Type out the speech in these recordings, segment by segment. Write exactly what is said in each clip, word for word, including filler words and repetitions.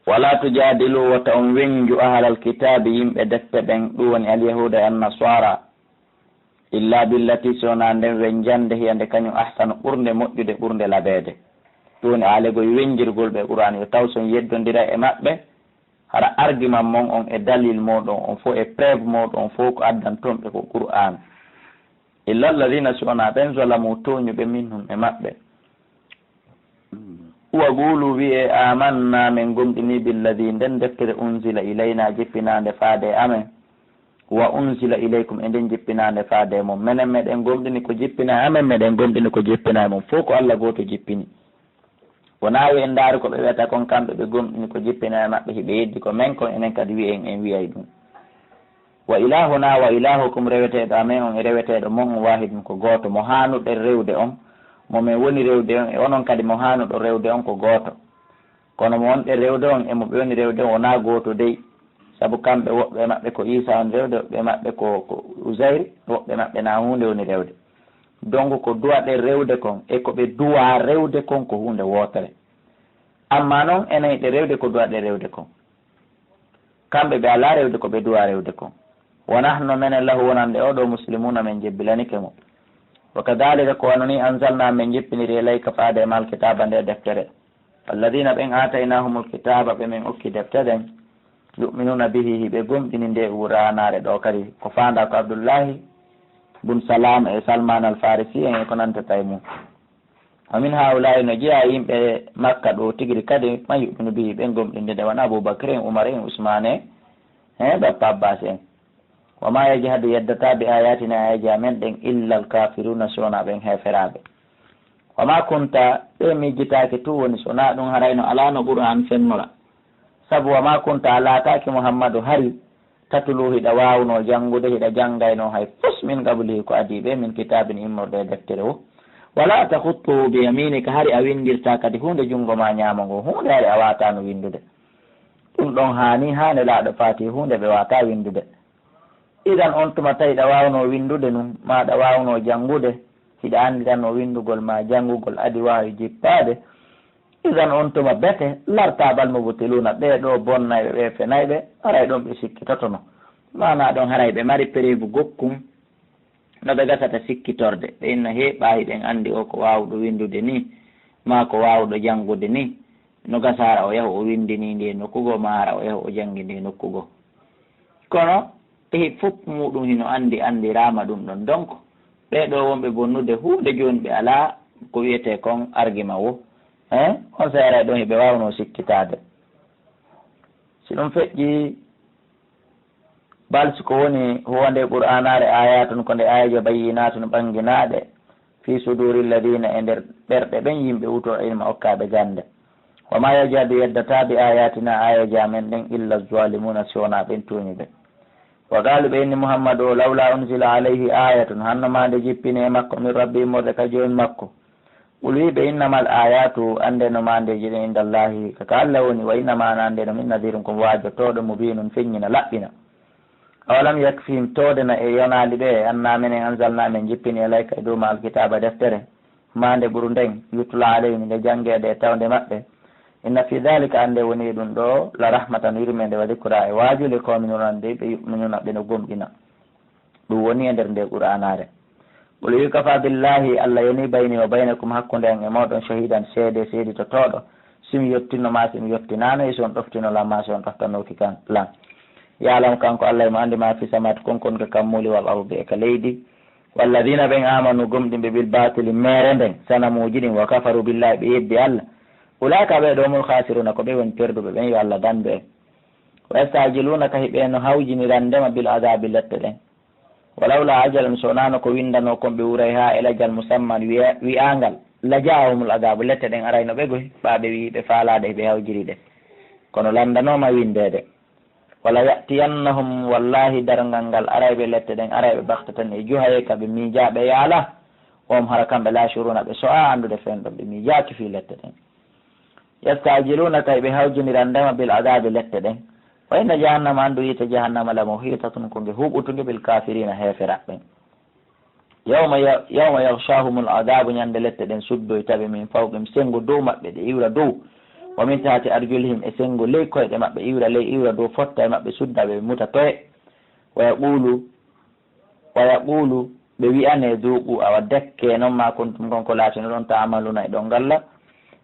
Wala tujadilu, wota on wenju, ahlal kitaabi, yimɓe defte ɓen, ɗum woni alyahuuda e annasara, illa billati, si wonaa nden wenjande, hiya nde kañum ahsanu ɓurnde moƴƴude, ɓurnde labeede. Ɗum woni aalegoy wenjirgol ɓe Qur'aan, yo taw si on yeddondiray e maɓɓe, hara argument mon on e dalil mooɗon on fof e preuve mooɗon on fof ko addanton ɓe ko Qur'aan. Illa alladhina, si wonaa ɓen, zalamu, tooñuɓe, minhum, e maɓɓe. Wa qulu, wi'e, amanna, men gomɗini, billadhi, nden deftere, unzila ilayna, jippinaande faade e amen, wa unzila ilaykum, e nden jippinaande faade e mon. Menen meɗen gomɗini ko jippina e amen, meɗen gomɗini ko jippina e mon. Fof ko Allah gooto jippini. Wonaa yo en ndaaru ko ɓe wi'ata kon, kamɓe ɓe gomɗini ko jippina e maɓɓe, hiɓe yeddi ko men kon, enen kadi wi'en en wi'ay ɗum. Wa ilahuna wa ilahukum, reweteeɗo amen on e reweteeɗo mon on, wahidun, ko gooto. Mo haanuɗen rewde on, mo men woni rewde on, e onon kadi mo haanuɗon rewde on ko gooto. Kono mo wonɗen rewde on e mo ɓe woni rewde on wonaa gooto dey. Sabu kamɓe woɓɓe e maɓɓe ko Iisaa woni rewde, woɓɓe e maɓɓe ko, ko Uzayri, woɓɓe e maɓɓe na huunde woni rewde. Donc ko duwaɗen rewde kon e ko ɓe duwaa rewde kon ko huunde wootere. Amma non enen hiɗen rewde ko duwaɗen rewde kon. Kamɓe ɓe alaa rewde ko ɓe duwaa rewde kon. Wa nahnu, menen, lahu, wonande oo ɗoo, muslimuuna, men jebbilanike mo. Wa kadhalika, ko wano nii, anzalna, men jippiniri, ilayka, faade e maa, alkitaaba, nde deftere. Walladhina, ɓen, aataynahumul kitaaba, ɓe men okki defte ɗen, yu'minuna bihi, hiɓe gomɗini nde Qur'aanaare ɗoo kadi. Ko faandaa ko Abdullahi bun Salaam e Salmaan al Farisi en e ko nanndata e mum. Wa min haa'ulaa'i, no jeyaa e yimɓe Makka ɗoo tigiri kadi, man yu'minu bihi, ɓen gomɗinde nde, wano Abuu Bakri en, Umar en, Usmaan en, he Bappa Abbaas en. Wa maa yajhadu, yeddataa, bi aayaatinaa, aayeeje amen ɗen, illal kaafiruuna, si wonaa ɓen heeferaaɓe. Wa maa kunta, ɓe miijitaake tun woni, si wonaa ɗun haray no alaano Qur'aan fennora. Sabu, wa maa kunta, a laataaki, Muhammadu, hari, tatlu, hiɗa waawnoo janngude, hiɗa janngaynoo hay fus, min qablihi, ko adii ɓe, min kitaabin, immorde e deftere wo. Wala taxuttuhu bi yaminika, hari a winndirtaa kadi huunde junngo maa ñaamo ngo, huunde hari a waataano winndude. Ɗun ɗon haani, haa nelaaɗo faati huunde ɓe waataa winndude. Idan on tuma tawi ɗa waawnoo winndude nun, maa ɗa waawnoo janngude, hiɗa annditanoo winndugol maa janngugol adii wahayu jippaade, idan on tuma bete lartaabal mubtiluuna, ɓee ɗoo bonnayɓe, ɓee fenayɓe, haray ɗon ɓe sikkitotono. Maanaa ɗon haray ɓe mari pereebu gokkun no ɓe gasata sikkitorde. Ɓe inna, hee, ɓaayi hiɗen anndi oo ko waawuɗo winndude nii, maa ko waawuɗo janngude nii, no gasa hara o yahu o winndi nii ndee nokku goo, maa hara o yahu o janngi ndee nokku goo. Kono e fof muuɗum hino anndi, anndiraama ɗum ɗon. Donc, ɓee ɗoo wonɓe bonnude huunde jooni ɓe alaa ko wiyetee kon argument wo. Hein? On seeray ɗon hiɓe waawnoo sikkitaade. Si ɗum feƴƴii, bal si ko woni huwa nde Qur'aanaare aayaatun ko nde aayeeje bayyinaatun ɓannginaaɗe, fii suduuri alladhiina e nder ɓerɗe ɓen yimɓe uutul ilma okkaaɓe gannde. Wa maa yajhadu yeddataa bi aayaatinaa aayeeje amen ɗen illa zalimuuna si wonaa ɓen tooñuɓe. Wa qaalu ɓe inni Muhammadu o lawlaa unzila alayhi aayatun hanno maa nde jippini e makko min rabbi immorde ka joomi makko. Qul wi'ɓe innamal aayaatu annde no maa ndeeji ɗen indallahi ka ka Alla woni wa innamaa annde no min nadhiirun ko waajotooɗo mubiinun feññina laɓɓina. Awalam yakfihim, toodena e yonaali ɓe, annaa menen anzalnaa men jippini ilayka e dow maa alkitaaba deftere, maa nde ɓuru nden, yutlaa alayhim nde janngeede e tawnde maɓɓe, inna fii daalika annde woni e ɗum ɗoo, la rahmatan yurmeende wa dikraa e waajule koominunande ɓe yu'minuuna ɓe no gomɗina. Ɗum woni e nder nde Qur'aanaare. Qul wi kafaa billaahi, Alla yonii, baynii wa baynakum, hakkunde an e mooɗon, shahiidan, seede, seeditotooɗo, si mi yottinno maa si mi yottinaano, e si on ɗoftino lan maa si on ɗoftanooki kan lan. Ya'lamu, kanko Alla himo anndi, maa fi samawaati, kon kon ka kammuuli, wal ardi, e ka leydi. Walladiina, ɓen, aamanu, gomɗimɓe, bil baatili, meere nden, sanamuuji ɗin, wa kafaru billaahi, ɓe yeddi Alla. Ulaa'ika, ɓee ɗoo, humul khaasiruuna, ko ɓe woni perduɓe ɓen, yo Alla dandu en. Wa yasta'jiluunaka, hiɓe no hawjinirande ma, bil adaabi, lette ɗen. Walawlaa ajalun, so wonaano ko winndanoo kon ɓe wuuray haa e lajal musamman wi'a-, wi'aangal, la jaa'ahumul adaabu, lette ɗen arayno ɓe goy, ɓaa ɓe wi'i ɓe faalaade, hiɓe hawjiri ɗe. Kono lanndanooma winndeede. Wala ya'tiyannahum, wallaahi darngal ngal aray ɓe, lette ɗen aray ɓe, baxtatan, e juhaye, ka ɓe miijaa ɓe yaala. Wa hum, hara kamɓe, laa yash'uruuna, ɓe so'aa anndude feen ɗon, ɓe miijaaki fii lette ɗen. Yasta'jiluunaka, hiɓe hawjinirande ma, bil adaabi, lette ɗen. Wa inna jahannama, anndu yiite jahannama, la muhiitatun, ko nge huuɓutunge, bil kaafiriina, heeferaaɓe ɓen. Yawma ya-, yawma yaghshaahumul adaabu, ñande lette ɗen suddoyta ɓe, min fawqihim, senngo dow maɓɓe, ɗe iwra dow. Wa min tahti arjulihim, e senngo ley koyɗe maɓɓe, iwra ley iwra dow, fotta e maɓɓe, sudda ɓe, ɓe muta toye. Wa yaqulu, wa yaqulu, ɓe wi'ane, duuqu, awa dekke, non ma kuntum, kon ko laatinoɗon, ta'maluna, e ɗon ngalla.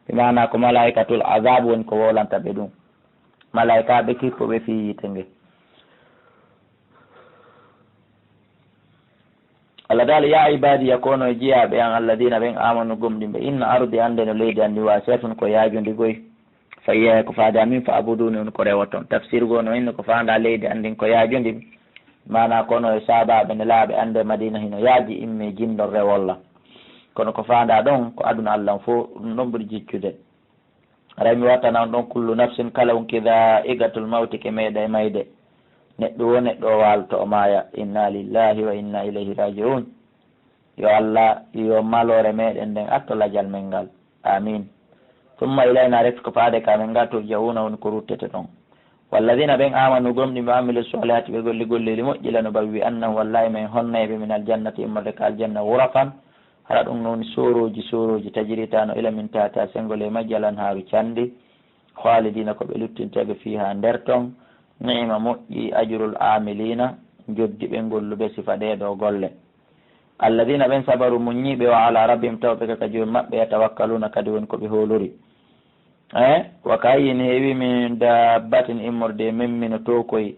Bi maana ko malaa'ikatul azab woni ko wowlanta ɓe ɗum. Malaa'ikaaɓe kippuɓe fii yiite nge. Allah taala, ya ibadiya, kono e jiyaaɓe an, alladina, ɓen, amanu, gomɗimɓe, inna ardi, annde no leydi an ndi, wasi'atun, ko yaajundi goy. Fa iyaya, ko faade amin, fa abuduni, on ko rewoton. Tafsir goo no inni ko faanda leydi an ndin ko yaajundi. Maana kono e saabaaɓe nelaaɓe, annde Madina hino yaaji, imme jindon rewolla. Kono ko faanda ɗon ko aduna Allah on fof, ɗum ɗon ɓuri jiccude. Haray mi wattana on ɗon, kullu nafsin, kala on, ki dha'iqatul mawti, ke meeɗay mayde. Neɗɗo wo neɗɗo o waalto o maaya. Inna lillahi wa inna ilayhi raji'un. Yo Allah, yo maloore meɗen nden atto lajal men ngal. Amin. Summa ilayna, ref ko faade ka men ngal, turja'una, woni ko ruttete ɗon. Walladina, ɓen, amanu, gomɗimɓe, amilu salihati, ɓe golli golleeli moƴƴi, lanu bawwi annahum, wallahi men honnay ɓe, min aljannati, immorde ka aljanna, ghurafan, hara ɗum no woni soorooji, soorooji, tajri, tano ila min tahtiha, senngo ley majji, al anhaaru, canɗi, khalidina, ko ɓe luttinteeɓe, fiha, nder ton. Ni'ima, moƴƴi, ajrul amilina, joddi ɓe golluɓe sifa ɗee ɗoo golle. Alladina, ɓen, sabaru, muññiiɓe, wa ala rabbihim, tawɓe ka, ka Joomi maɓɓe, yatawakkaluna, kadi woni ko ɓe hoolori. Eh, wa kayyin, heewi min dabbatin, immorde e memmino tookoy,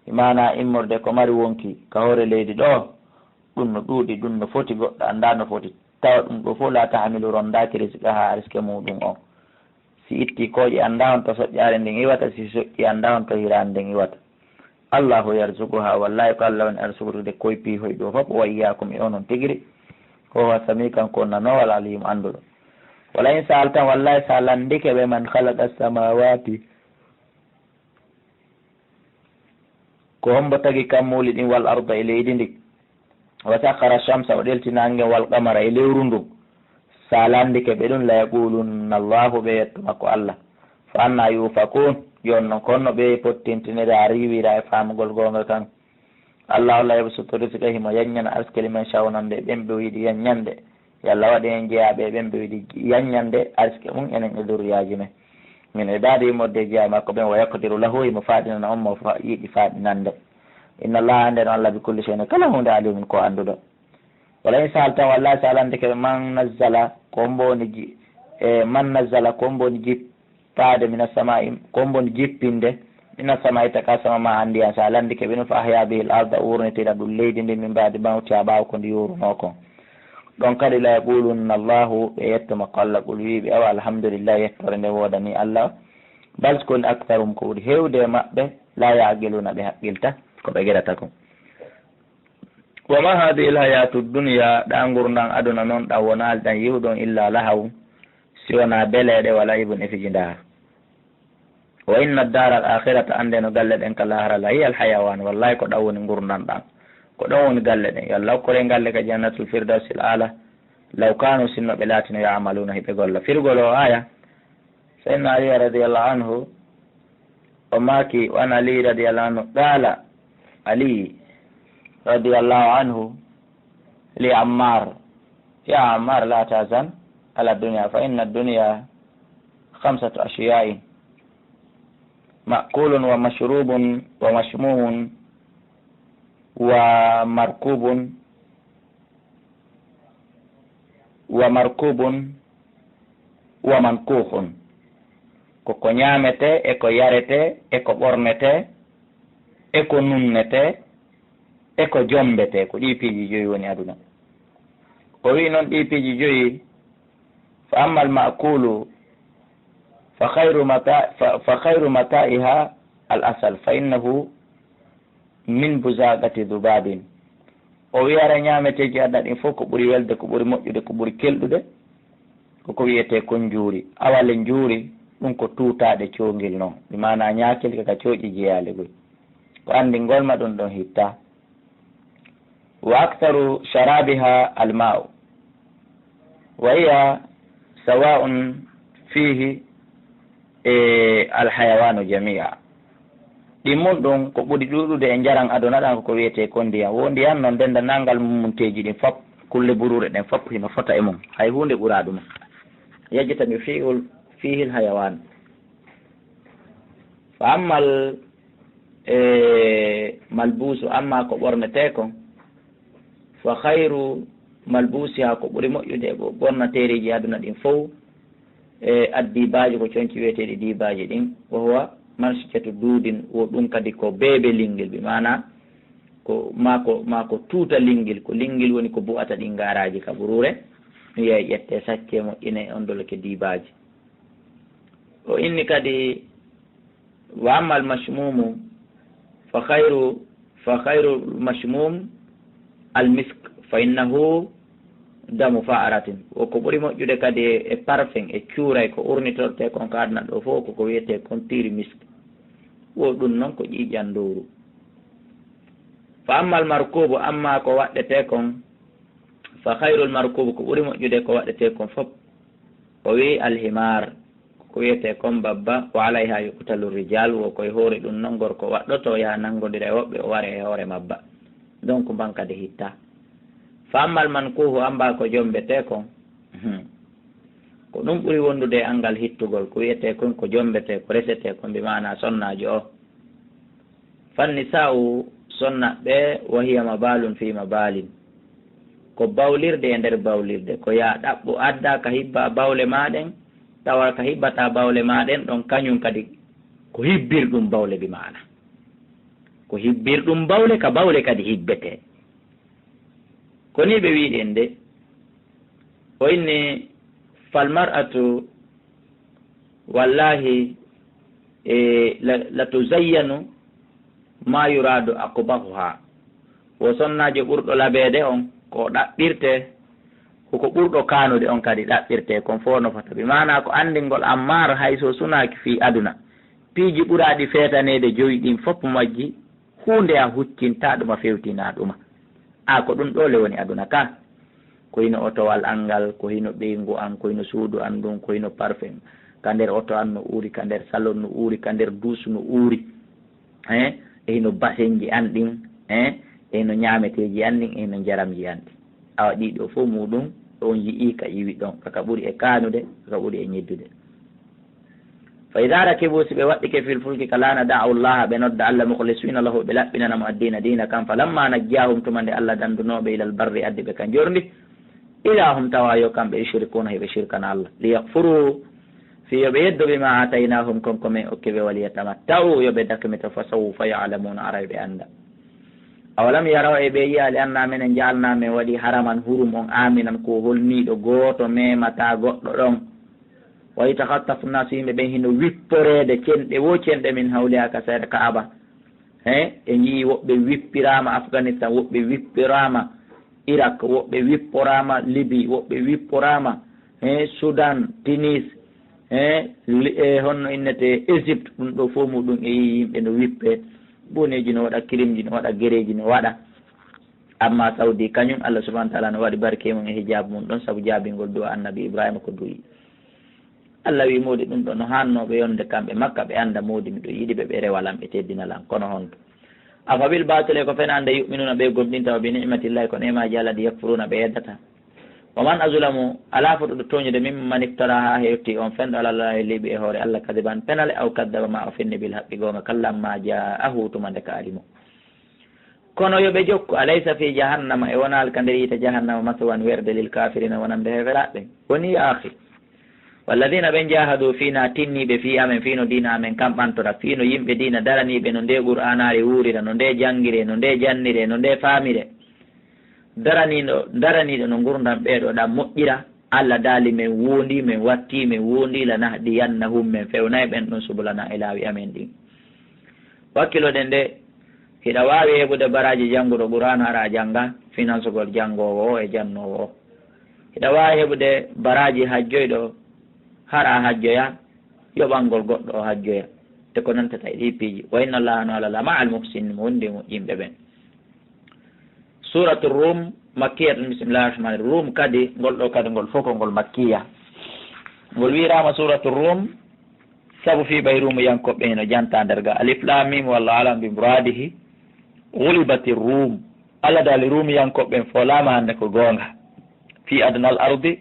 bi maana immorde ko mari wonki ka hoore leydi ɗoo, ɗum no ɗuuɗi, ɗum no foti, goɗɗo anndaa no foti. Tawa ɗum ɗoo fof, la tahmilu, ronndaaki, rizqaha, arsike muuɗum on. Si itti kooƴe, anndaa honto soƴƴaare nden iwata, si soƴƴi, anndaa honto hiraande nden iwata. Allahu yarzuquha, wallahi ko Allah woni arsukude koy piihoy ɗoo fof, wa iyyakum, e onon tigiri. Wa huwa sami, kanko on nanoowo, al alimu, annduɗo. Wala in sa'altahum, wallahi sa lanndike ɓe, man khalaqa samawati, ko hombo tagi kammuuli ɗin, wal arda, e leydi ndi, wa sakhara shamsa, o ɗelti naange ngen, wal qamara, e lewru ndun, sa lanndike ɓe ɗum, la yaqulunna Allahu, ɓe yetto makko Allah. Fa anna yufakun, jooni non ko honno ɓe pottintinira, riiwira e faamugol goonga kan? Allahu la yabsutu rizqa, himo yanñana arsike, liman yasha'u, wonande ɓen ɓe o yiɗi yanñande. Yo Allah waɗu en jeyaaɓe e ɓen ɓe o yiɗi yanñande arsike mum enen e duriyaaji men. Min ibadi, immorde e jeyaaɓe makko ɓen, wa yaqdiru lahu, himo faaɗinana on mo fa-, yiɗi faaɗinande. Inna Allaha, nden Allah, bi kulli shay'in, kala huunde, alimun, ko annduɗo. Wala in sa'altahum, wallahi sa lanndike ɓe, man nazzala, ko hombo woni ji-, e man nazzala, ko hombo woni jip-, paade, mina samaa'i, ko hombo woni jippinde, mina samaa'i, taka sama, ma, an, ndiyan, sa lanndike ɓe ɗum, fa ahya bihil arda, wuurnitira ɗum leydi ndin, min ba'di mawtiha, ɓaawo ko ndi yuurunoo kon. Ɗon kadi, la yaqulunna Allahu, ɓe yetto makko Allah, qul, wi'i ɓe, awa alhamdulillah, yettoore nde woodanii Allah. Bal, ko woni, aktharuhum, ko ɓuri heewde e maɓɓe, la ya'qiluna, ɓe haqqilta ko ɓe gerata kon. Wa ma hadhihi alhayatu dunya, ɗa ngurndan aduna non ɗan wonaali ɗan yiwɗon, illa lahawun, si wonaa beleeɗe, wa la'ibun, e fijindaar. Wa inna ad-dara al-akhirata, annde no galle ɗen ka lahara, la hiya al-hayawan, wallahi ko ɗan woni ngurndan ɗan. Ko ɗon woni galle ɗen. Yo Allah okkore galle ka jannatul firdawsil aala. Law kanu, sinno ɓe laatino, ya'maluna, hiɓe golla. Firgol o aya, Sayyidina Ali radiyallahu anhu, o maaki, wa an Ali radiyallahu anhu, qala Ali radiyallahu anhu li Ammar, ya Ammar, la tahzan ala dunya, fa inna dunya khamsatu ashya'in, ma'kulun wa mashrubun wa mashmumun wa markubun wa markubun wa mankuhun. Ko ko ñaametee, e ko yaretee, e ko ɓornetee, e ko nunnetee, e ko jommbetee. Ko ɗii piiji joyi woni aduna. O wi'i non ɗii piiji joyi, fa amma al ma'kulu, fa khayru mata-, fa, fa khayru mata'iha al asal, fa innahu min buzaqati dhubabin. O wi'i, hara ñaameteeji aduna ɗin fof, ko ɓuri welde, ko ɓuri moƴƴude, ko ɓuri kelɗude, ko ko wiyetee kon njuuri. Awale njuuri, ɗum ko tuutaaɗe coongil non. Bi maana ñaakil ka, ka cooƴi jeyaali goy. Ko anndi ngol ma ɗum ɗon hitta. Wa aktharu sharabiha al ma'u. Wa hiya sawa'un fihi, e, al hayawanu jami'a. Ɗin mun ɗum ko ɓuri ɗuuɗude e njaran aduna ɗan ko ko wiyetee kon ndiyan. Wo ndiyan non denndanangal mummunteeji ɗin fop, kulle buruure ɗen fop hino fota e mun. Hay huunde ɓuraa ɗum. Yajtami fihi al, fihi al hayawan. Fa ammal, e, malbusu, amma ko ɓornetee kon, fa khayru malbusiha, ko ɓuri moƴƴude e ɓo-, ɓornateereeji aduna ɗin fow, e, addibaaji, ko conci wiyeteeɗi dibaaji ɗin, wa huwa mansijatu duudin, wo ɗum kadi ko beebe linngel, bi maana ko, maa ko, maa ko tuuta linngel, ko linngel woni ko bu'ata ɗin gaaraaji ka ɓuruure, mi wiya ƴettee saccee moƴƴinee on doloke dibaaji. O inni kadi, wa ammal mashmumu fa khayru, fa khayru mashmum al misk, fa innahu damu fa'aratin. Wo ko ɓuri moƴƴude kadi e, e parfum, e cuuray ko urnitortee kon ka aduna ɗoo fow, ko ko wiyetee kon tiiri misk. Wo ɗum non ko ƴiiƴan ndowru. Fa ammal markubu, amma ko waɗɗetee kon, fa khayrul markubu, ko ɓuri moƴƴude ko waɗɗetee kon fof, o wi'i alhimar, ko wiyetee kon babba, wa alayha yuqtalu rijal, wo koye hoore ɗum non gorko waɗɗotoo, yaha nanngodira e woɓɓe, o wara e hoore mabba. Donc, mban kadi hitta. Fa ammal mankuhu, amba ko jommbetee kon, hmm, ko ɗum ɓuri wondude e anngal hittugol, ko wiyetee kon ko jommbetee, ko resetee kon, bi maana sonnaajo o. Fannisa'u, sonnaɓɓe, wa hiya mabalun fi mabalin, ko bawlirde e nder bawlirde, ko yaa ɗaɓɓu adda ka hibba bawle maa ɗen, tawa ka hibbata bawle maa ɗen ɗon, kañum kadi ko hibbirɗum bawle, bi maana ko hibbirɗum bawle, ka bawle kadi hibbetee. Ko ni ɓe wi'i ɗen de. O inni, fal mar'atu, wallahi, e, la, la tuzayyanu ma yuradu aqbahuha. Wo sonnaajo ɓurɗo labeede on, ko ɗaɓɓirte, ko ko ɓurɗo kaanude on kadi ɗaɓɓirte, kon fof no fota. Bi maana ko anndingol Ammar hay so sunaaki fii aduna, piiji ɓuraaɗi feetaneede joyi ɗin fof majji, huunde a huccintaa ɗuma, fewtinaa ɗuma. A, ko ɗum ɗoo le woni aduna ka. Ko hino otowal an ngal, ko hino ɓeyngu an, ko hino suudu an ndun, ko hino parfum. Ka nder oto an no uuri, ka nder salon no uuri, ka nder duus no uuri. Eh, e hino basenji an ɗin, eh, e hino ñaameteeji an ɗin, e hino njaramji an ɗin. Awa ɗii ɗoo fof muuɗum, on yi'ii ka iwi ɗon, ka ka ɓuri e kaanude, ka ka ɓuri e ñiddude. Fa idaa rakibu, si ɓe waɗɗike fil fulki ka laana, da'awu Llaaha, ɓe nodda Alla, mukhlisina lahu, ɓe laɓɓinana mo addiina, diina kan. Falamma najjaahum, tuma nde Alla dandunoo ɓe, ilal barri, addi ɓe ka njorndi, idaa hum, tawa yo kamɓe, yushrikuuna, hiɓe shirkana Alla. Liyakfuru, fii yo ɓe yeddo, bimaa aataynaahum, kon ko men okki ɓe, waliyatamatta'u, yo ɓe dakmito, fasawfa ya'lamuuna, aray ɓe annda. Awalam yaraw, e ɓe yi'aali, annaa menen ja'alnaa, men waɗi haraman, hurum on aaminan, ko holniiɗo gooto memataa goɗɗo ɗon. Wa yutakhaffafu nnaasu, yimɓe ɓen hino wipporeede, cenɗe wo cenɗe, min hawlihaa, ka seera Ka'aba. He, en yi'i woɓɓe wippiraama Afghanistan, woɓɓe wippiraama Irak, woɓɓe wipporaama Libi, woɓɓe wipporaama, he, Sudan, Tunis, he, li-, e honno innete, Égypte, ɗum ɗoo fof muuɗum e yi'i yimɓe no wippe, boneeji no waɗa, kirimji no waɗa, gereeji no waɗa. Amma Saudi kañum, Allah subhanahu wa ta'ala no waɗi barke mum e hijab mum ɗon, sabu jaabingol du'a Annabi Ibrahima ko du'i. Allah wi, moodi ɗum ɗo no haannoo ɓe yonde kamɓe Makka, ɓe annda moodi miɗo yiɗi ɓe, ɓe rewa lan, ɓe teddina lan. Kono honto? Afa bil baatili, ko fenaande, yu'minuuna ɓe gomɗinta, wa bi ni'matillahi, ko neemaaji Allah ɗi, yakfuruuna ɓe yeddata. Wa man azlamu, alaa fotuɗo tooñude, mimman iftara, haa heewti on fenɗo, ala Llaahi, liɓi e hoore Allah, kadiban, penale, aw kaddaba, ma o fenni, bil haqqi, goonga kan, lamma jaa'ahu, tuma nde ka ari mo. Kono yo ɓe jokku, alaysa fi jahannama, e wonaali ka nder yiite jahannama, maswan, werde, lil kaafiriina, wonande heeferaaɓe ɓen. Woni, yaa akhi, walladiina, ɓen, jaahadu fiina, tinniiɓe, fii amen, fii no diina amen kan ɓantora, fii no yimɓe diina daraniiɓe, no ndee Qur'aanaare wuurira, no nde janngiree, no nde janniree, no nde faamiree. Daraniiɗo, daraniiɗo no ngurndan ɓee ɗoo ɗan moƴƴira, Allah daali, men woondii, men wattii, men woondii, lanahdiyannahum, men fewnay ɓen ɗon, subulana, e laawi amen ɗin. Wakkiloɗen de, hiɗa waawi heɓude baraaji jannguɗo Qur'aana, hara a jannga, finansugol janngoowo o e jannoowo o. Hiɗa waawi heɓude baraaji hajjoyɗo, hara a hajjoya, yoɓangol goɗɗo o hajjoya, e ko nantata e ɗii piiji. Wa inna Llaaha, no Allah, la ma'al muhsinin, mo wondi e moƴƴinɓe ɓen. Suuratu Ruum, makkiyatun, bismillaahi rahmaani rahiim. Ruum kadi, ngol ɗoo kadi, ngol fof ko ngol makkiya. Ngol wi'iraama Suuratu Ruum, sabu fii ɓay Ruumiyankooɓe hino jantaa nder ga. Alif Laam Miim, wallaahu a'lam bi muraadihi, gulibati Ruum. Allah daali Ruumiyankooɓe ɓen foolaama hannde, ko goonga. Fii adnal ardi,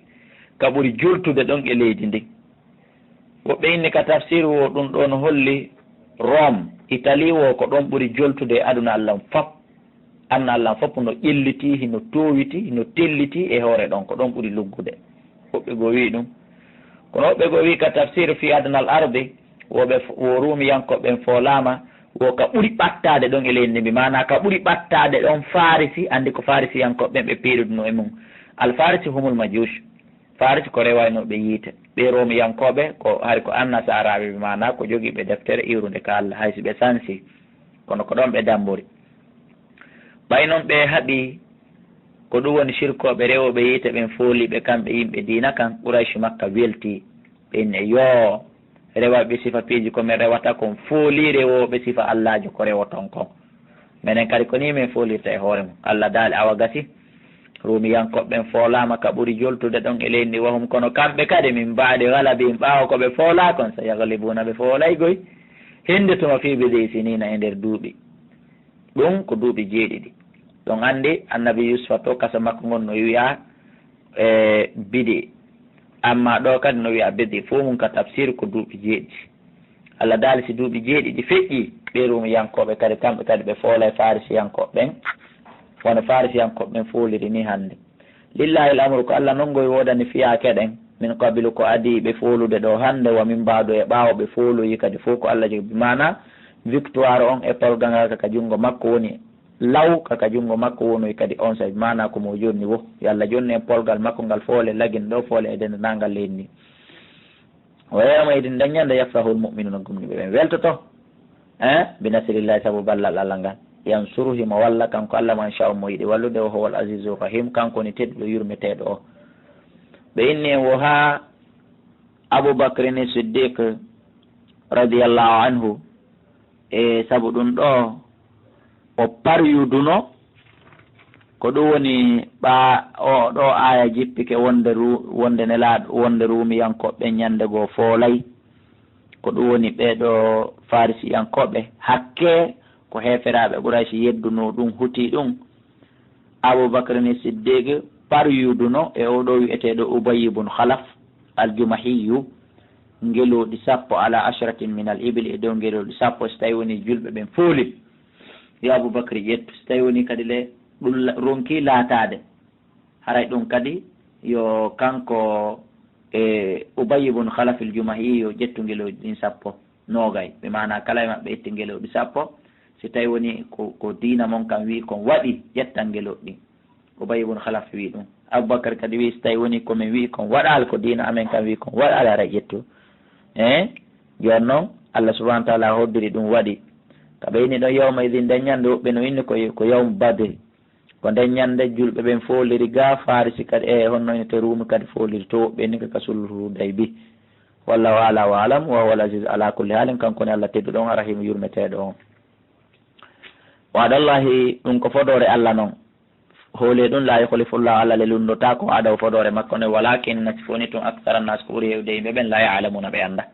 ka ɓuri jultude ɗon e leydi ndin. Woɓɓe inni ka tafsiru o, ɗum ɗoo no holli Rome, Italie wo ko ɗon ɓuri joltude e aduna allan fop. Aduna allan fop no ƴelliti, hino toowiti, hino telliti e hoore ɗon, ko ɗon ɓuri luggude. Woɓɓe goo wi'i ɗum. Kono woɓɓe goo wi'i ka tafsir fi adnal ardi, wo ɓe f-, wo Ruumiyankooɓe ɓen foolaama, wo ka ɓuri ɓattaade ɗon e leydi ndi, maanaa ka ɓuri ɓattaade ɗon Farisi, anndi ko Farisiyankooɓe ɓen ɓe piiruduno e mum. Al Farisi humul majuus. Farisi ko rewaynooɓe yiite. Ɓee Roomiyankooɓe ko, hari ko annasaaraaɓe, maanaa ko jogiiɓe deftere iwrunde ka Alla, hay si ɓe sansi, kono ko ɗon ɓe dammbori. Ɓay non ɓe haɓii, ko ɗum woni sirkooɓe rewooɓe yiite ɓen fooliiɓe kamɓe yimɓe diina kan, Qurayshi Makka weltii. Ɓe inni, "Yoo, rewayɓe sifa piiji ko min rewata kon, foolii rewooɓe sifa Allaajo ko rewoton kon." Menen kadi ko nii min foolirta e hoore mum. Alla daali, awa gasi. Ruumiyankooɓe ɓen foolaama ka ɓuri joltude ɗon e leydi ndi wa hum, kono kamɓe kadi min ba'di ghalabihim, ɓaawo ko ɓe foolaa kon, sayaghlibuuna, ɓe foolay goy. Hinde tuma fii bid'i siniina, e nder duuɓi. Ɗum ko duuɓi jeeɗiɗi. Ɗon anndi annabi Yusufa to kaso makko ngon no wi'a, e, bidi. Amma ɗo kadi no wi'a bidi, fof mum ka tafsir ko duuɓi jeeɗiɗi. Allah daali si duuɓi jeeɗiɗi feƴƴi, ɓe Ruumiyankooɓe kadi, kamɓe kadi ɓe foolay Farisiyankooɓe ɓen. Wano Farisiyankooɓe ɓen fooliri ni hannde. Lillahi al-amru, ko Allah non ngoy woodani fiyaake ɗen. Min qabilu, ko adii ɓe foolude ɗo hannde, wa min ba'du, e ɓaawo ɓe fooloyi kadi fof ko Allah jogi. Bi maana, victoire on e polgal ngal ka, ka junngo makko woni, law ka, ka junngo makko wonoyi kadi on saabi. Maana ko mo jonni wo. Yo Allah jonnu en polgal makko ngal, foole lagin ɗo, foole e denndaangal leydi ndi. Wa yawma idin, nden ñande, yafrahul mu'minuna, gomɗinɓe ɓen weltoto. Eh, bi nasrillahi, sabu ballal Allah ngal. Yansuru, himo walla kanko Allah, man sha'a, mo yiɗi wallude, wa huwal azizur rahim, kanko woni tedduɗo yurmeteeɗo o. Ɓe inni en wo haa Abu Bakrin Siddiq radiyallahu anhu, e sabu ɗum ɗo o paryuduno, ko ɗum woni ɓa-, o ɗo aaya jippike wonde ru-, wonde nelaaɗo, wonde Ruumiyankooɓe ɓen ñande goo foolay. Ko ɗum woni ɓee ɗo Farisiyankooɓe, hakke ko heeferaaɓe Quraysh yedduno ɗum, huti ɗum. Abu Bakr ni Siddiq paryuduno e oo ɗo wi'eteeɗo Ubay ibn Khalaf al-Jumahiyu, ngelooɗi sappo, ala ashratin min al-ibil, e dow ngelooɗi sappo, si tawi woni julɓe ɓen fooli. Yo Abu Bakr ƴettu, si tawi woni kadi le ɗum la-, ronki laataade. Haray ɗum kadi yo kanko, e, Ubay ibn Khalaf al-Jumahi yo ƴettu ngelooɗi ɗin sappo, noogay. Ɓe maana kala e maɓɓe itti ngelooɗi sappo. Si tawi woni ko, ko diina mon kan wi'i kon waɗi, ƴettan ngelooɗi ɗin. Ubay ibn Khalaf wi'i ɗum. Abubakar kadi wi'i, si tawi woni ko min wi'i kon waɗaali, ko diina amen kan wi'i kon waɗaali, haray ƴettu. Eh? Jooni non, Allah subhanahu wa ta'ala hoddiri ɗum waɗi. Ka ɓe inni ɗon yawma idin, nden ñande woɓɓe no inni ko, ko yawmu Badri. Ko nden ñande julɓe ɓen fooliri ga Farisi kadi, e honno ine to Ruumi kadi fooliri to, woɓɓe ni ka sulhu Hudaybi. Wallahu a'la wa a'lam, wa huwal aziz ala kulli halin, kanko ni Allah tedduɗo on, arrahim yurmeteeɗo on. Wa'dallahi, ɗum ko fodoore Allah non. Hoole ɗum, la yukhlifullahu, Allah le lunndotaako, wa'dahu, fodoore makko ne, walakin, na si foni tun, akthara nas, ko ɓuri heewde yimɓe ɓen, la ya'lamuna, ɓe annda.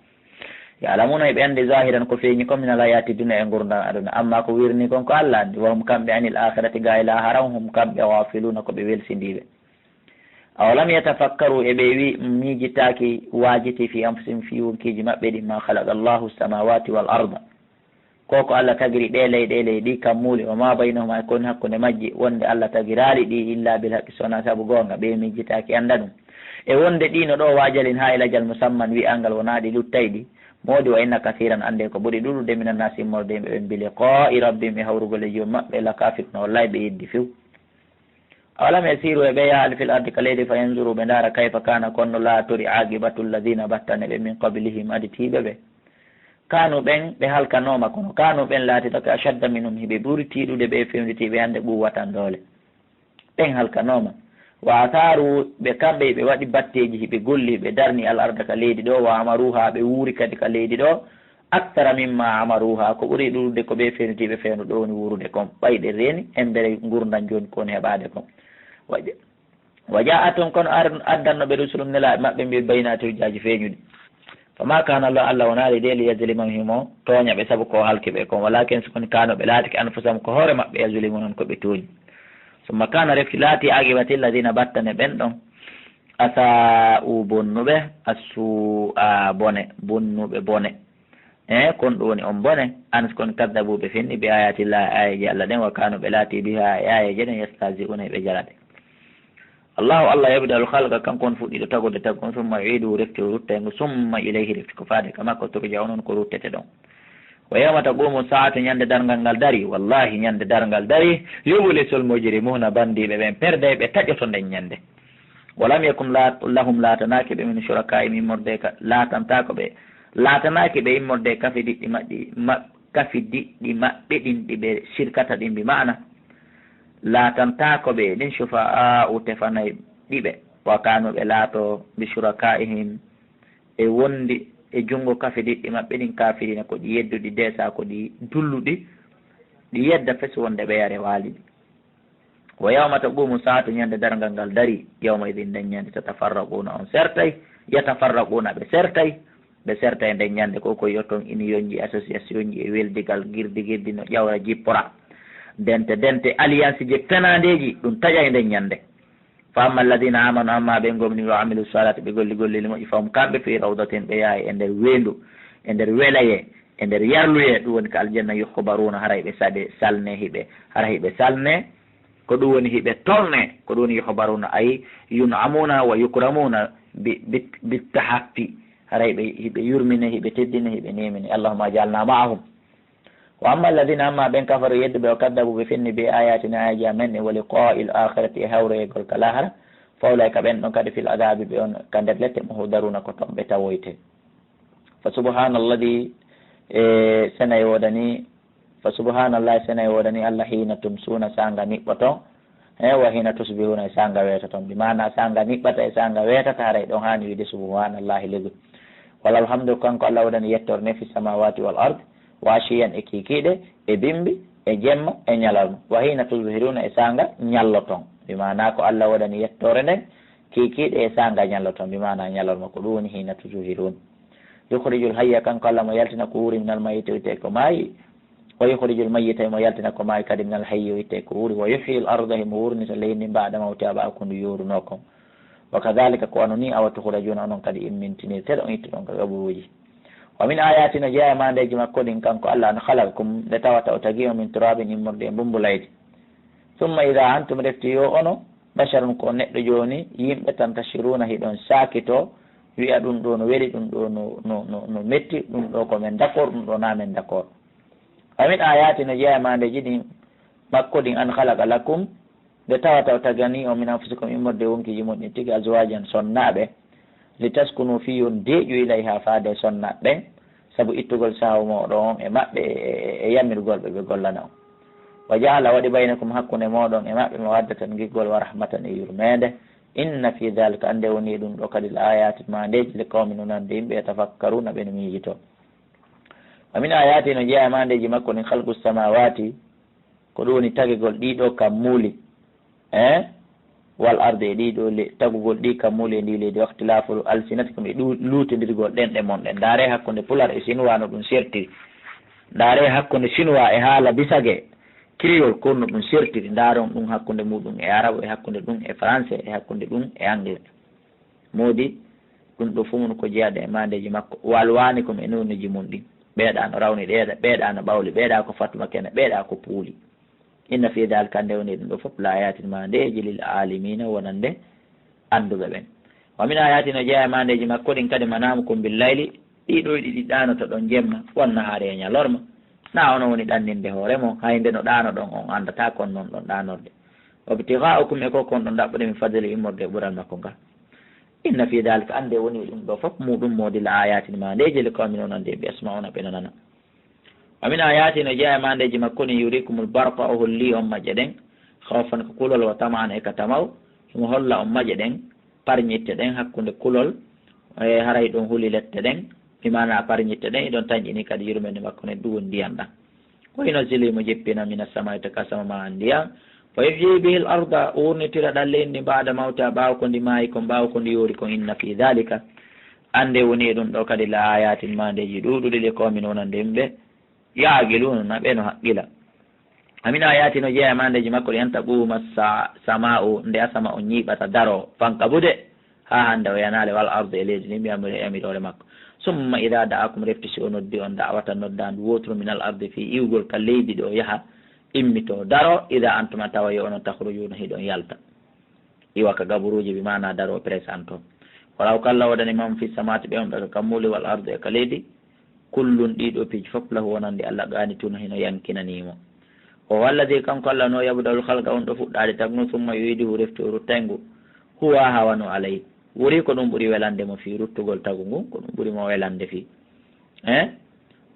Ya'lamuna, ɓe anndi, zahiran, ko feeñi kon, minal hayati dunya, e ngurndan aduna. Amma ko wirni kon, ko Allah anndi. Wa hum, kamɓe, anil akhirati, gaa e laaharan, hum, kamɓe, ghafiluna, ko ɓe welsindiiɓe. Awalam yatafakkaru, e ɓe wi-, miijitaaki, waajiti, fi anfusihim, fii wonkiiji maɓɓe ɗin, ma khalaqa Allahu samawati wal arda. Ko ko Allah tagiri ɗee leyɗeele e ɗii kammuuli, wa ma baynahuma, e ko woni hakkunde majji, wonde Allah tagiraali ɗi illa bil haqqi, so wonaa sabu goonga, ɓe miijitaaki annda ɗum. E wonde ɗi no ɗo wa ajalin, haa e lajal musamman wi'angal, wonaa ɗi luttay ɗi. Moodi wa inna kasiran, annde ko ɓuri ɗuuɗude, minan naasi, immorde yimɓe ɓen, bi liqaa'i rabbihim, e hawrugol e joom maɓɓe, la kafiruna, wallahi ɓe yeddi few. Awalam yasiru, e ɓe yahaali, fil ardi, ka leydi, fa yanzuru, ɓe ndaara, kayfa kana, ko honno laatori, aqibatu alladhina, battane ɓe, min qablihim, aditiiɓe ɓe. Kanu, ɓen ɓe halkanooma, kono kanu, ɓen laatitake, ashadda minhum, hiɓe ɓuri tiiɗude ɓe fewnditiiɓe hannde, quwwatan, doole. Ɓen halkanooma. Wa atharu, ɓe kamɓe hiɓe waɗi batteeji, hiɓe golli, hiɓe darni al arda, ka leydi ɗo, wa amaruha, ɓe wuuri kadi ka leydi ɗo, akthara mimma amaruha, ko ɓuri ɗuuɗude ko ɓe fewnditiiɓe fewndo ɗo woni wuurude kon. Ɓay ɓe reeni, embere ngurndan jooni ko woni heɓaade kon. Wa ja-, wa ja'athum, kono ar-, addanno ɓe rusulum, nelaaɓe maɓɓe, bil bayyinaati, hujjaaji feeñuɗi. Fama kana Allah, Allah wonaali de, li yazlimahum, himo tooña ɓe sabu ko halki ɓe kon, walakin, si ko woni, kanu, ɓe laatike, anfusahum, ko hoore maɓɓe, yazlimuna, on ko ɓe tooñi. Summa kana, refti laati, aqibati alladhina, battane ɓen ɗon, asa'u, bonnuɓe, as-su'a, bone, bonnuɓe bone. E kon ɗum woni on bone, an kon kaddabu ɓe fenni bi ayati llahi, ayaji Allah ɗen, wa kanu ɓe laati biha, e ayaji ɗen, yastahzi'una ɓe jarade. Allahu Allah yabda'ul khalqa, kanko on fuɗɗiɗo tagude tagu on, summa yu'iduhu, refti o rutta e ngu, summa ilayhi, refti ko faade ka makko, turja'un, on ko ruttete ɗon. Wa yawma taqumu sa'atu, ñande darngal ngal dari, wallahi ñande darngal dari, yublisul mujrimuna, bandiɓe ɓen perde, ɓe taƴoto nden ñande. Walam yakun, la-, lahum, laatanaaki ɓe, min shuraka'ihim, immorde ka, laatantaako ɓe, laatanaaki ɓe immorde kafidiɗɗi maɓɓe, ma-, kafidiɗɗi maɓɓe ɗin ɗi ɓe shirkata ɗin, bi ma'ana laatantaako ɓe ɗin shufa'a'u tefanay ɗi ɓe, wa kanu ɓe laato bi shuraka'ihim e wondi e junngo kafidiɗɗi maɓɓe ɗin kafirina ko ɗi yedduɗi, desa ko ɗi dulluɗi, ɗi yedda fes wonde ɓe yare waaliɗi. Wa yawma taqumu sa'atu, ñande darngal ngal dari, yawma idin, nden ñande, tatafarraquna, on sertay, yatafarraquna, ɓe sertay, ɓe sertay nden ñande, ko ko yotton ini yonji, association ji e weldigal, girdi girdi no ƴawra jippora, dente dente, alliance je penandeji, ɗum taƴay nden ñande. Fa amma alladina amanu, amma ɓe gomni, wa amilu salati, ɓe golli golleli moƴƴi, fahum, kamɓe, fi rawdatin, ɓe yahay e nder weendu, e nder welaye, e nder yarluye, ɗum woni ko aljanna, yuhbaruna, haray ɓe saɗe salne, hiɓe, hara hiɓe salne, ko ɗum woni hiɓe tolne, ko ɗum woni yuhbaruna, ay yun'amuna wa yukramuna bi, bi, bittahaffi, haray ɓe, hiɓe yurmine, hiɓe teddine, hiɓe nemine. Allahumma ajalna ma'ahum. Wa amma alladina, amma ɓen, kafaru, yedduɓe, o kaddabu, ɓe fenni, bi ayatina, ayaji amen, wa liqa'il akhirati, e hawroyegol ka lahara, fa ulaika, ɓen ɗon kadi, fil adabi, ɓe on ka nder lette, muhdaruna, ko ton ɓe tawoyte. Fa subhanalladi, e senay woodani, fa subhanallahi, senay woodani Allah, hina tumsuna, sanga niɓɓoton, e wa hina tusbihuna, e sanga weetoton. Bi maana sanga niɓɓata e sanga weetata, haray ɗon hani wiide subhanallahi legu. Wala alhamdu, kanko Allah woodani yettorde nde, fi samawati wal ard, wa ashiyan, e kiikiiɗe, e bimbi, e jemma, e ñalarma. Wa hina tuzhiruna, e sanga ñalloton. Bi maana ko Allah woodani yettore nden, kiikiiɗe, e sanga ñalloton. Bi maana ñalarma, ko ɗum woni hina tuzhirun. Yukhrijul hayya, kanko Allah mo yaltina ko wuuri, minal mayyiti, o itte ko maayi. Wa yukhrijul mayyita, mo yaltina ko maayi kadi, minal hayyi, o itte ko wuuri. Wa yuhyil arda, himo wurnita leydi ndin, ba'da mawtiha, ɓaawo ko ndu yooruno kon. Wa kadhalika, ko wano ni, awa tukhrajuna, onon kadi immintinirte ɗon, ittuɗon ka qaburuuji. Wa min ayati, no jeyaa e maandeeji makko ɗin, kanko Allah, an khalaqakum, nde tawata o tagi on, min turabin, immorde e mbumbulaydi. Thumma idha antum, refti yo ono, basharun, ko neɗɗo jooni, yimɓe, tantashiruna, hiɗon saakito, wi'a ɗum ɗo no weli, ɗum ɗo no, no, no, no metti, ɗum ɗo ko men d'accord, ɗum ɗo na men d'accord. Wa min ayati, no jeyaa e maandeeji ɗin makko ɗin, an khalaqa lakum, nde tawata o tagani on, min anfusikum, immorde e wonkiiji mon ɗin tigi, azwajan, sonnaaɓe, litaskunu, fii yo on deeƴu, ilayha, faade e sonnaaɓe ɓen, sabu ittugol saawu mooɗon on e maɓɓe, e, e, e yamirgol ɓe ɓe gollana on. Wa ja'ala, waɗi, baynakum, hakkunde mooɗon e maɓɓe, mawaddatan, giggol, wa rahmatan, e yurmeende. Inna fii dhalika, annde woni e ɗum ɗo kadi, la ayatin, maandeeji, li qawmin, wonande yimɓe, yatafakkaruna, ɓe no miijitoo. Wa min ayati, no jeyaa e maandeeji makko ɗin, khalqus samawati, ko ɗum woni tagugol ɗii ɗoo kammuuli, eh? Wal ardi, e ɗii ɗoo le-, tagugol ɗii kammuuli e ndii leydi, wa ikhtilafu alsinatikum, e ɗu-, luutondirgol ɗenɗe mon ɗen. Ndaaree hakkunde Pulaar e Sinuwaa no ɗum sertiri. Ndaaree hakkunde Sinuwaa e haala bisage, kiriyol, kon no ɗum sertiri. Ndaaron ɗum hakkunde muuɗum e Arabu, e hakkunde ɗum e Français, e hakkunde ɗum e Anglais. Moodi, ɗum ɗo fof mun ko jeyaɗo e maandeeji makko. Wa alwanikum, e nooneeji mun ɗin. Ɓeeɗa no rawni ɗeeɗa, ɓeeɗa no ɓawli, ɓeeɗa ko fatuma kene, ɓeeɗa ko puuli. Inna fii dhalika, annde woni ɗum ɗo fof, la ayatin, maandeeji, lil alamina, wonande annduɓe ɓen. Wa min ayati, no jeyaa e maandeeji makko ɗin kadi, manamukum bil layli, ɗii ɗoo ɗiɗi ɗaanoto ɗon jemma, wan nahaari, e ñalorma. Na onon woni ɗanninde hoore mon, hay nde no ɗaanoɗon on anndataa kon non ɗon ɗaanorde. Wabtigha'ukum, e ko kon ɗon ɗaɓɓude, min fadli, immorde e ɓural makko ngal. Inna fii dhalika, annde woni ɗum ɗo fof, muɗum moodi, la ayatin, maandeeji, li qawmin, wonande yimɓe, yasma'una, ɓe no nana. Wa min ayati, no jeyaa e maandeeji makko ɗin, yurikumul barqa, o holli on maƴƴe ɗen, khawfan, ko kulol, wa tama'an, e ka tamaw, himo holla on maƴƴe ɗen, parñitte ɗen hakkunde kulol, e haray ɗon huli lette ɗen, bi maana parñitte ɗen, iɗon tanƴini kadi yurmeende makko nden, ɗum woni ndiyan ɗan. Wa yunazzilu, himo jippina, minas samaa'i, daga asama, ma'an, ndiyan. Fa yuhyi bihil arda, o wurnitira ɗan leydi ndin, ba'da mawtiha, ɓaawo ko ndi maayi kon, ɓaawo ko ndi yoori kon. Inna fii dhalika, annde woni e ɗum ɗo kadi, la ayatin, maandeeji ɗuuɗuɗi, li qawmin, wonande yimɓe, ya'qiluna, na ɓe no haqqila. Wa min ayati, no jeyaa e maandeeji makko ɗin, an taquma sa-, sama'u, nde asama on ñiiɓata, daroo, fankabude, haa hannde o yanaali, wal ardu, e leydi ndin, bi amri, e yamiroore makko. Summa ida da'akum, refti si o noddi on da'watan noddaandu wooturu, min al ardi, fii iwgol ka leydi ɗo, yaha, immito, daro, ida antum, a tawa yo onon, takhrujuuna, hiɗon yalta. Iwa ka gaburuuji, bi maana daro, présente. Walaw, kalla, woodani man fi samawaati, ɓe on ɓe ka kammuuli, wal ardi, e ka leydi, kullun, ɗiɗo piiji fof, lahu, wonande Allah, qaanituuna, hino yankinanii mo. Wa huwa alladhi, kanko Allah no, yabda'ul khalqa, on ɗo fuɗɗaade tagu ngun, thumma yu'iduhu, refti o rutta e ngu, huwa, ahwanu alayhi, wuri ko ɗum ɓuri welande mo fii ruttugol tagu ngun, ko ɗum ɓuri mo welande fii. Eh?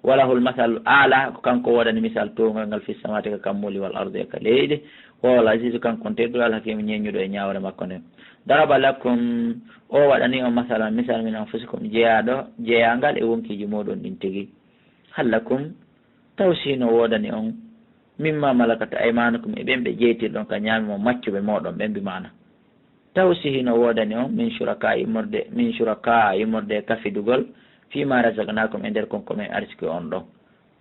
Wa lahul masalul a'la, ko kanko woodani misal toowungal ngal, fi samawaati, ka kammuuli, wal ardi, e ka leydi. Wa huwal azizu, kanko on tedduɗo, al hakiimu, ñeeñuɗo e ñaawre makko nden. Daraba lakum, o waɗani on masalan, misal, min anfusikum, jeyaaɗo, jeyaangal e wonkiiji mooɗon ɗin tigi. Hal lakum, taw si hino woodani on, mimma malakat aymanukum, e ɓen ɓe jeytirɗon ka ñaami mon maccuɓe mooɗon ɓen, bi maana, taw si hino woodani on, min shuraka, immorde, min shuraka, immorde e kafidugol, fima razaqnakum, e nder kon ko men arsiki on ɗon.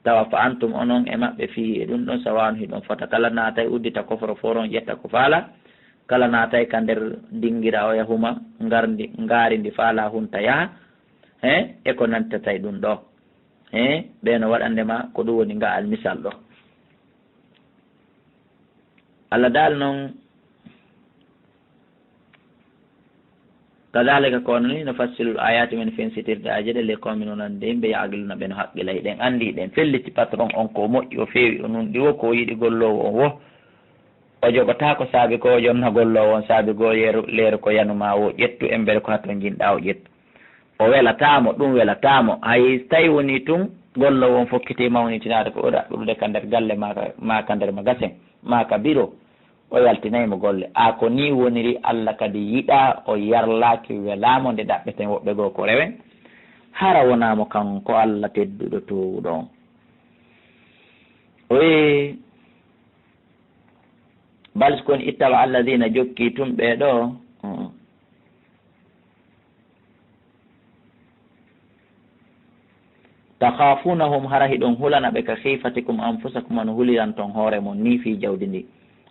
Tawa fa antum, onon e maɓɓe, fihi, e ɗum ɗon, sawa'un, hiɗon fota. Kala naatay uddita koforo foron ƴetta ko faala, kala naatay ka nder dingira o yahuma, ngarndi, ngaari ndi faala hunta yaha, he, e ko nantatay ɗum ɗo. He, ɓe no waɗande ma ko ɗum woni nga'al misal ɗo. Allah daal non, kadhalika, ko onon ni, nufassilu l-ayaati, men fensitirta aayeeje ɗe, li qawmin, wonande yimɓe, ya'qiluuna, ɓe no haqqila. Hiɗen anndi, hiɗen felliti patron on ko moƴƴi, o feewi, o nunɗi wo, ko o yiɗi golloowo on wo. O jogotaako saabi ko o jonna golloowo on saabi goo, yeru, leeru ko yanuma wo ƴettu, embere ko haton jinɗa o ƴettu. O welataa mo, ɗum welataa mo. Hay so tawi woni tun golloowo on fokkiti mawnitinaade ko ɓuri ɗaɓɓude ka nder galle maa ka, maa ka nder magasin, maa ka biro, o yaltinay mo golle. A ko nii woniri, Allah kadi yiɗaa, o yarlaaki, welaa mo nde ɗaɓɓeten woɓɓe goo ko rewen. Hara wonaa mo kanko Allah tedduɗo toowuɗo on. O wi'i, bal, si kon, ittaba alladina, jokki tun ɓee ɗo, mm, takhafunahum, hara hiɗon hulana ɓe, ka khifatikum anfusakum, hano huliranton hoore mon ni fii jawdi ndi.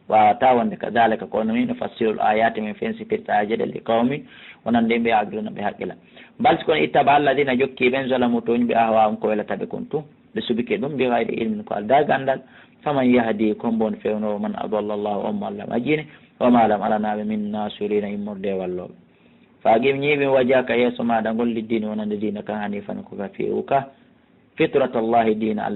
Waawata wonde kadhalika, ko onon ni, nufassilu l-ayaati, min fensipirta aayeeje ɗe, li qawmin, wonande yimɓe, ya'qiluuna, ɓe haqqila. Bal, si kon, ittaba alladina, jokki ɓen, zalamu, tooñuɓe, ahwaahum, ko welata ɓe kon tun. Ɓe subike ɗum, bi ghayri ilmin, ko aldaa ganndal. Faman yahdi, ko hombo woni fewnoowo, man adalla Allahu, on mo Allah majjini, wa ma lahum, alanaa ɓe, min nasirina, immorde e wallooɓe. Fa aqim, ñiiɓin, wajhaka, yeeso maaɗa ngon, liddiini, wonande diina kan, hanifan, ko ka feewu ka, fitratallahi, diina